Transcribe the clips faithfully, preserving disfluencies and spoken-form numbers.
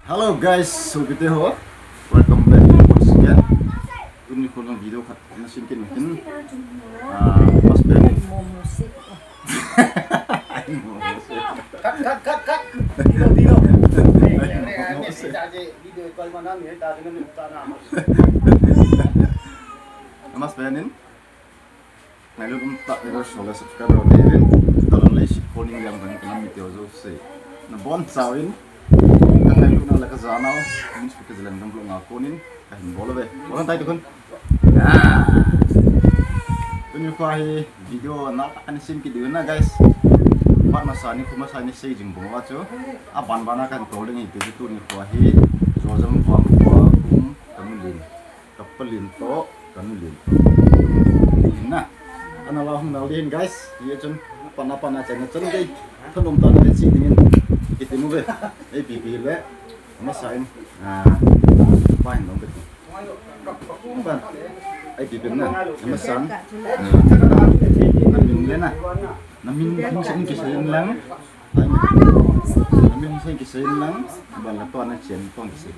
Hello guys, so kite ho. Welcome back once again. Tuni kho jong video khat ana sem kit u hitin. Ah, mas pen. Cut, cut, cut, cut. Video, video. Video call mana ni ta dengan ta na. Mas pen in. Ngailut umtah viewers ho le subscriber ho le rin, talon le si phoning liam kan kanam mi teu jouse. Nabonchauvin, kangailutna le kajanau, min speak ka jalen kan vlog nga konin, kahin bol uve. Bol tai tu khun. Ah. Tuni kho hi video natah kana sem kit diu na guys. Phat masa ni khu masa ni sei jing bang uva chu. Aban bana kan tol ding hi tu tuni kho hi. Jojam vang kho um kanu lin. Ka palin toh, kanu lin toh. Ni na. Ana la hung nal din guys. Ye chun, pana pana chana chun dei. Thanom tana le chi dingin. Kiti mu ve. Ei pi pi le. Masa in. Ah. Pa hin dong beti. Ban. Ei pi pi na. Masa in. Ah. Na min le na. Na min, min sa in kisa in lang. Na min sa in kisa in lang. Ban la to na chen to kisa.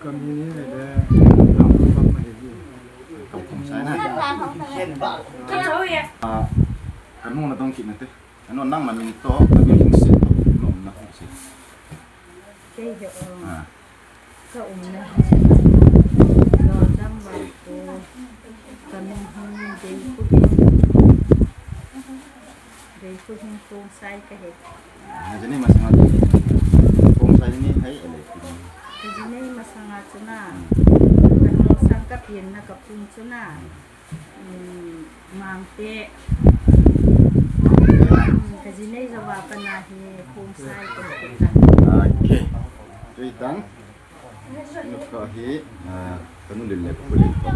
Kami ni le, kam kam ma he ji. Kam kam sai na. Ah, kanu na dong kit na te. Kanu nang na min to, na min se to, no na se. Kei he o. Ah. Ka umna hi. Jojam vang kho. Ka min hi Deikhuhing. Deikhuhing Khongsai kahi. Najini masanga tu. Khongsai ni hai ele. Najini masanga chu na. Hmm. Ka Khongsai ka pin na ka pun chu na. Hmm. Hmm, Mangte. Hmm, ka jinei jouva pana hi Khongsai kahi. Okay. Tui tan. Nuka hi, ah, kanu lin le ka pu lin pa,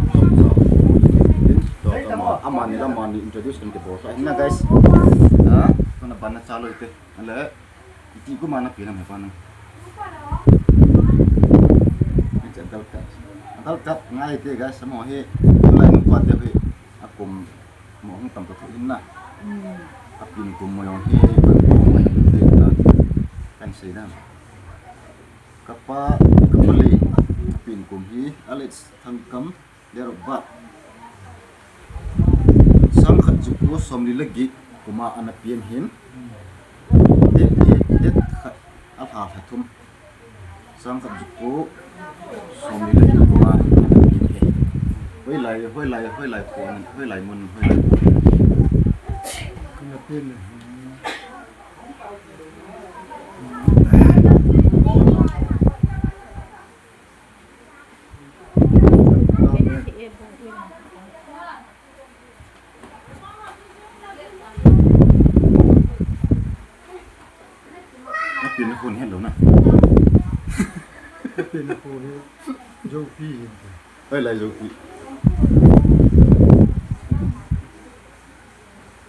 pa, pa, amani la amani introduce kan kibol kha na guys. Ah, kana bana cha loi te. Ale, iti ku mana pi na me pa na. Ni cha dal ka. Dal ka ngai te guys, amo hi, lai nu pa te hi, akum mo hung tam ka thu hin na. Hmm. Apin kum mo yong hi, kan kum mo yong hi, kan sei na. Kapa, kapa le, apin kum hi, Alex Thangkam, date of birth. Sangkhat juko somli le get, kuma ana pian hin. Date, date, date khat, alha lha thum. Sangkhat juko somli le get, kuma ana pian hin. Hoilai, hoilai, hoilai ko, hoilai mun, hoilai ko. Kana pian le. Apin khun het lou na. Apin khun het. Jopi. Hoilai Jopi.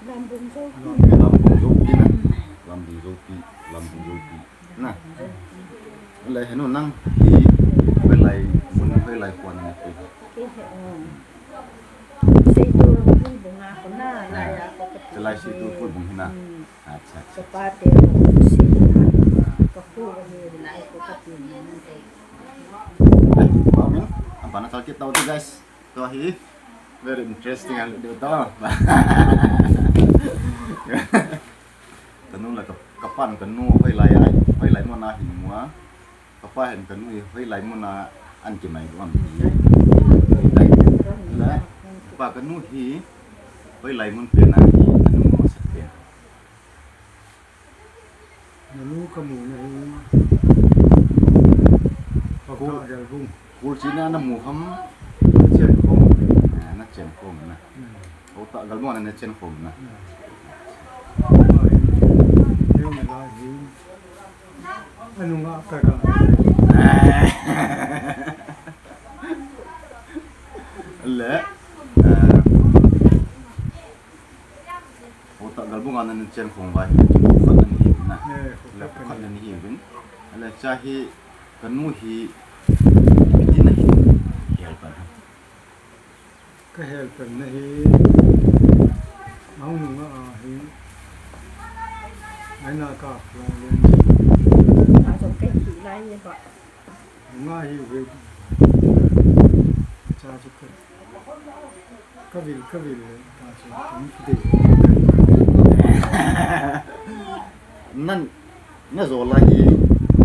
Lambung Jopi. Lambung Jopi na. Lambung Jopi. Lambung Jopi. Na. Lai henu nang hi hoilai mun hoilai kho na te. Kei he o. Seitu Khulbung a kho na, lai a kho ka ti. Lai Seitu Khulbung hi na. Hmm. Acha, acha. Ka pa te o si na. Ka khu hi lai kho ka ti na te. Eh, amin. Apa na kal kita tu guys. Tua hi very interesting ang deu to. Kanu la ka, kapan kanu hoilai ai, hoilai muna hin mua. Kapa hin kanu hi hoilai muna an kimai ko am. La, kapa kanu hi hoilai mun pe na hi anu mo sat pe. Nanu kamu na hi. Khul. Hota Galbung. Khul china namu ham. Chen khom. Ah, na chen khom na. Hmm. Hota Galbung na chen khom na. Hmm. Ai. Neu na la hi. Anu nga ka ka. Le. Ah. Hota Galbung a na chen khom vai. Khat na ni na. Eh, le khat na ni hi vin. Le cha hi kanu hi. Biti na hi. Hel pa. Ka hel pa na hi. Ang nunga a hi. Ai na ka, ka, Ka jong kai ki lai ye ba. Nga hi ve. Cha chu ka, ka vil, ka vil le, ta chu ka mi ki de. Nan, na jo la hi,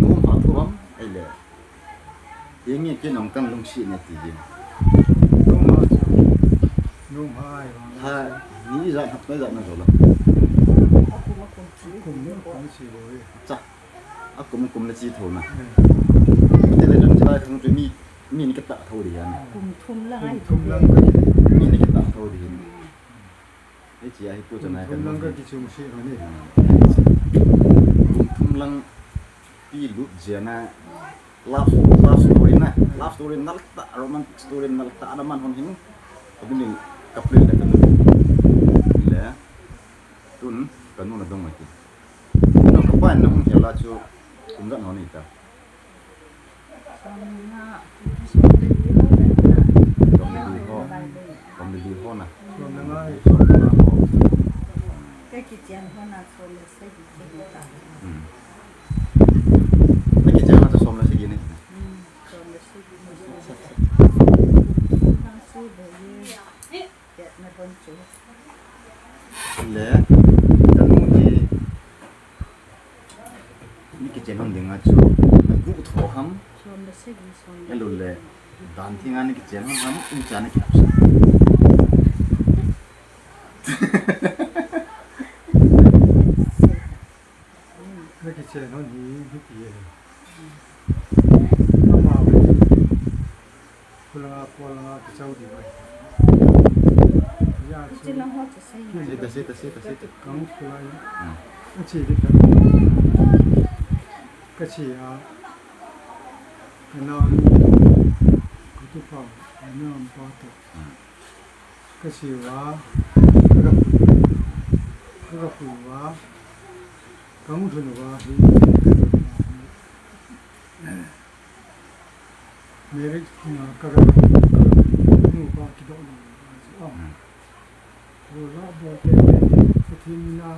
nom ha thu ham, ai le. Inge kin ong kan lungsi ne ti jin. Nom ha chu. Nom ha ai vang. Ha, ni ijat hap na ijat na jo la. Kum ni kum si lo e. Cha. A kum kum le chi tho na. Hmm. Te le jong chi lai thang chu mi, mi ni ka ta tho di ya na. Kum thum lang ai. Kum thum lang ka. Mi ni ka ta tho di. Hei chi a hi pu chana kan. Kum thum lang ka kichung si ho ni. Kum thum lang pi lut jia na. Love, love story na. Love story nal ta, romantic story nal ta na man hon hin. Abin din ka play da ka nu. Le. Tun ka nu na dong ma ki. No ka pa na hung hela chu. Kum da no ni ta. Som nga, som li ho. Som li ho. Som li ho na. Som nga. Som nga ho. Ka kichen ho na som li sagi, sagi ta. Hmm. Na kichen ho na som li sagi ni. Hmm. Som li sagi ni. Som li sagi ni. Le, ka nu ni Ni kichen hon dinga chu, na gu tho ham. Som le sagi, som le. Elu le, dan thinga ni kichen hon ham, in cha ni ki apsa. Na kichen hon hi, hi ti ye. Ama, Khulanga, khulanga, kichau di mai. Ya, chu. Sita, sita, sita, sita. Kang khulai. Hmm. Achi di ka. Kachi a. Kana ni. Kutu pa. Kana pa to. Hmm. Kachi wa. Kaga pu. Kaga pu wa. Kang khulai wa. Marriage, uh, ka, ka, ka, nu pa kidoh na, ah. Hmm. Bol la, bol te, te, te, Pathen na,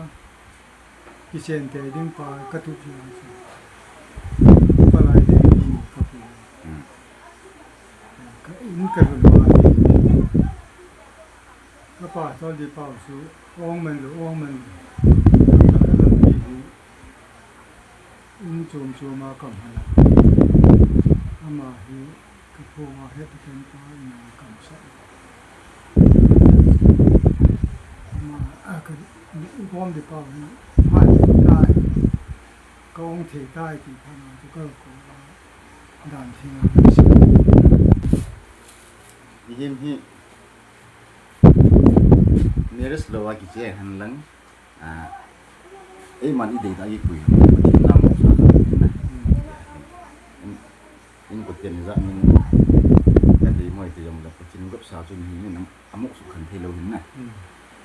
kichen te ding pa, ka tu pi na, palai te, ni, ka pi. Hmm. Ka, in ka lu ma, ka pa, tol di pa, su, ong man lu, ong man lu. Ka, ka, ka, pi, pi. In chom chom a kam hai. Ama hi ka phu a het ken pa in a kam sa. Ama a ka u bom de pa hi. Ma hi tai. Ka ong thei tai ti pa na tu ka ko. Dan thing a. Him hi. Marriage lo a kiche han lang. Ah, eiman i deitah a i pui. Pathen na mo sa. In, in Pathen i ja min. Ka dei mo i ti jong le Pathen gop sa chu mi ni na amo su khan thei lo hin na. Hmm.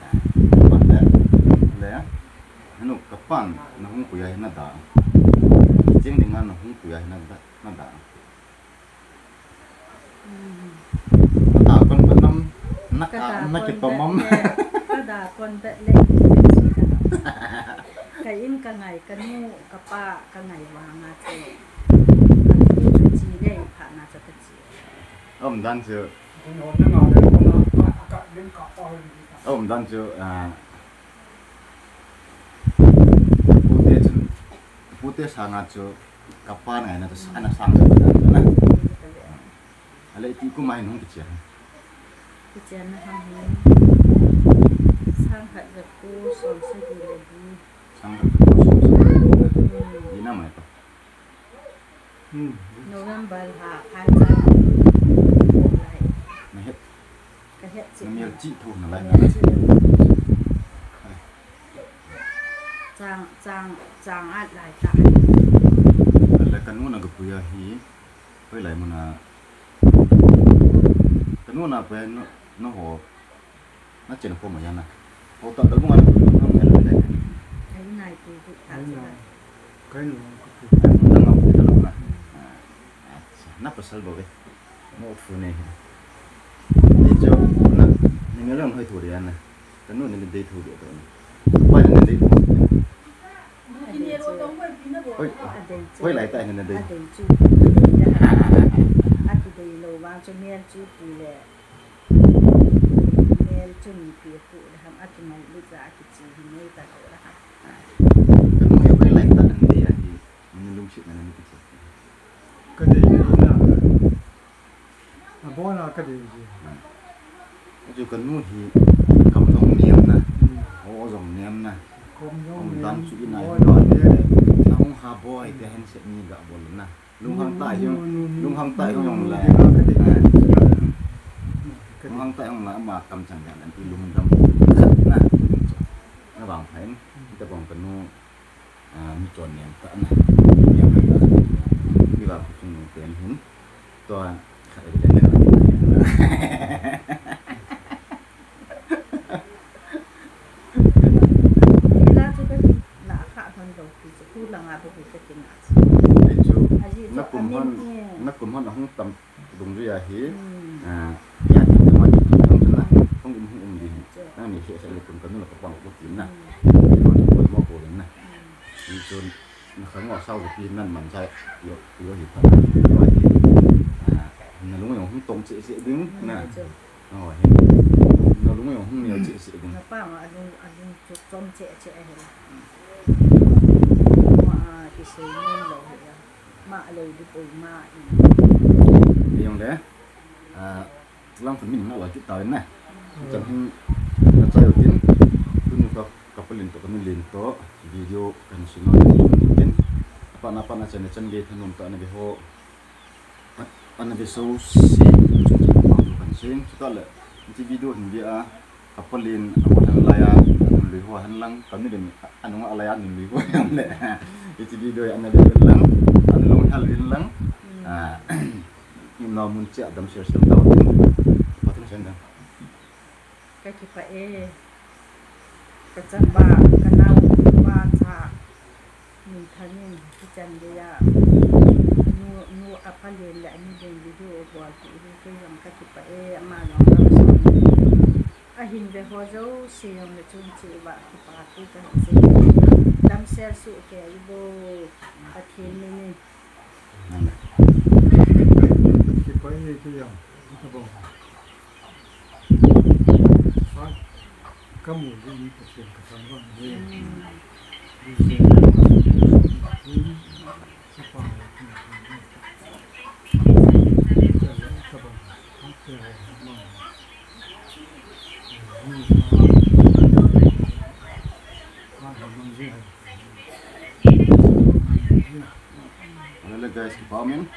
Ah, pat le, le, hanu ka pan na hung pui a hin na da. Cheng ding a na hung pui a hin na da, na da. Hmm. Na kon pa nam, na ka, na ki pa mam. Ka da kon bet le, ka in ka ngai, ka nu, ka pa, ka ngai vang a che. Ka nu chu chi le, pha na cha ka chi. Om dan chu. Om dan chu, ah, pute chu, pute sanga chu, ka pa ngai na chu, ana sang chu, na. Ale ti kum a hin hung kichen. Kichen na hung hin. Sang khat ja ko som sagi le li. Sang khat ja ko som sagi le li. Hmm. Di na mai pa. Hmm. November ha, ha cha. Lai. Na het. Ka het chi. Na mial chi tho na lai. Mial chi. Chang, chang, chang at lai ta. Ale ka nu na ka pui a hi. Hoilai mun a. Ka nu na pui a no, no ho. Na chen khom a ya na. Ho ta da gung a na pui a no le le. Ai nai pui pui ta. Ai nai. Ka nu ka pui. Ai mun na ma pui ta lo na. Ah, acha. Na pasal bo ve. Mo thu ne. Ni cho na. Ni me lang hoi thu ri a na. Ka nu ni dei thu de to. Pai ni dei thu. Hoilai tah in nadei? Adei chu, adei da. Akidei lou vang chu mel chu ti le. Mel chu mi pi pu le ham akimai lu cha akichi hi nei ta lou da ham. Kanu hi hoilai tah in nadei ahi, nalungsetna nati chu. Kadei na. Abon a kadei ji. Achu kanu hi kam jong niam na. Hmm. O jong niam na. Kom jong niam. Umdan chu in a boi hi niam. Na hung ha boi te handset ni ga bol na. Lunghang tah hi, lunghang tah hi jong lai. Lunghang tah hi jong lai ama kam chan ga nan ti lungdam na. Na vang phain, tabang kanu. Ah, mi chon niam tah na. Niam tah na. Mi vang khu chung nung pen hin. Tua khat a le le. La chu ka la kha thon lo pi chu khu la nga pi ka kin a. Ai chu. Aji chu na kum amin hon, eh. Na kum hon ahung tam Dungjui a hi, hmm, ah, ya, tu ma tu tu tu na, hung um, hung um di. Chu. Nang ni se se le kun kanu la ka pang ko tin na. Hmm. Ko ko ko na. Hmm. Ni chun, na khang wa sao ko tin nan man sai, yo, yo hi pa. Yo hi. Ah, nalung jong hung tong che che ding, hmm, na. Chu. Oh, hi. Nalung jong hung neo che che ding. Na pa ma alung, alung chu tong che che he. Ma, ah, ki se ni lo he. Ma lei di poi ma in. Jong le, ah, lang pun min na wa kit ta in na. Chan hin na chai u tin, tuni ka, ka palin to, ka nu lin to, video kan sino tin. Apa na apa na chan chan ge thanom ta na ve ho. Ana ve so si, chung chung kan sing, chuta le, ti video hin ve a, Ka palin, a bol hen laiya, nun lui ho hen lang, ka nu din, a nunga laiya, nun lui ho hen le. Hiche video hi ana ve uvin lang, ana lunghel uvin lang. Hmm. Ah, imnao mun cheh a damsel sel tau tin. Pathen sen dam. Ka kipah e. Ka chapa, ka naopa cha. Minthang in, hichan geiya, nu, nu a palin le a nu din video bol hi, hi kei jong ka kipah e, ama jong ka son. Ahin ve ho jouse jong le chung cheh uva, kipah thu kahin sei. Damsel soh kei uvin, Pathen min in. Kipah e, kei jong, ka bol. Kamu ni Pathen ka thangvah ni. Hello guys, kipah umin.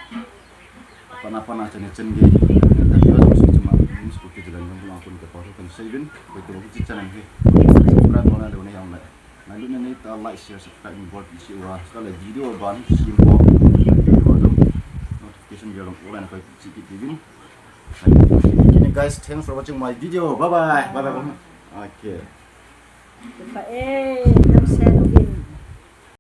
Pana pana channel chen gei. Ka video jong sung chuma, min school ki jalan jong lang kun ka pa kan sei uvin. Ko to ki channel hi. Subscribe kona le ne yang le. Nalunna nei ta like, share, subscribe ni bol pi si uva. Ka le video ban sim bo. Video jong notification bell jong on ko chi ki uvin. Guys, thanks for watching my video. Bye bye. Bye bye. Okay. Kipah e,